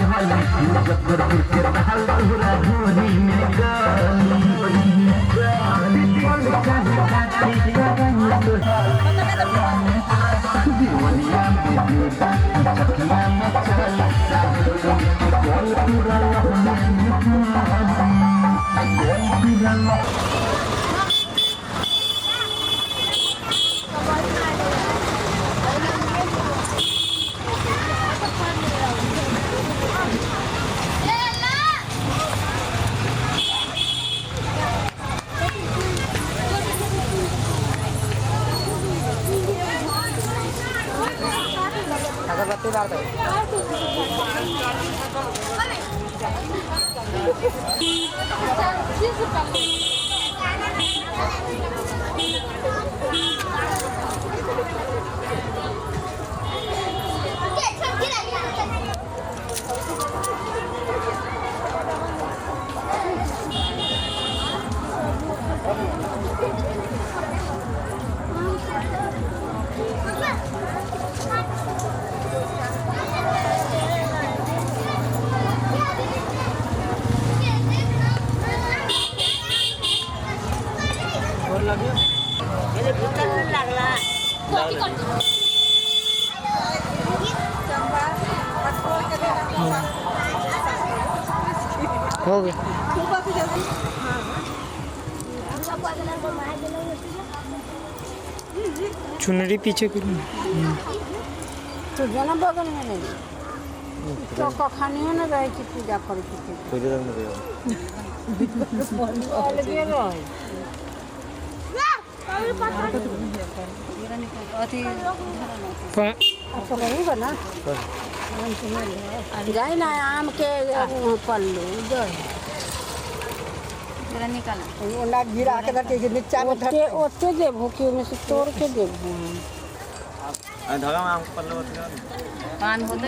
हाली मुजफ्फरपुर के ताल तोहरा ढोरी में गली देवरिया में देवा चकिया में चल साहेबगंज के गोल पूरा लहने में गोल पूरा। अगरबत्ती बार दो। हो गया। चुनरी पीछे करूँ तो जना बगल में नहीं तो कखनियो न रहे कि पूजा करे के। अलगे रहे। जाए ना आम के पल्लू गिरा के धरके नीचा में ओते ओते देबो कि ओमे से तोड़ के देबो। धागा में आम के पल्लू पान होते।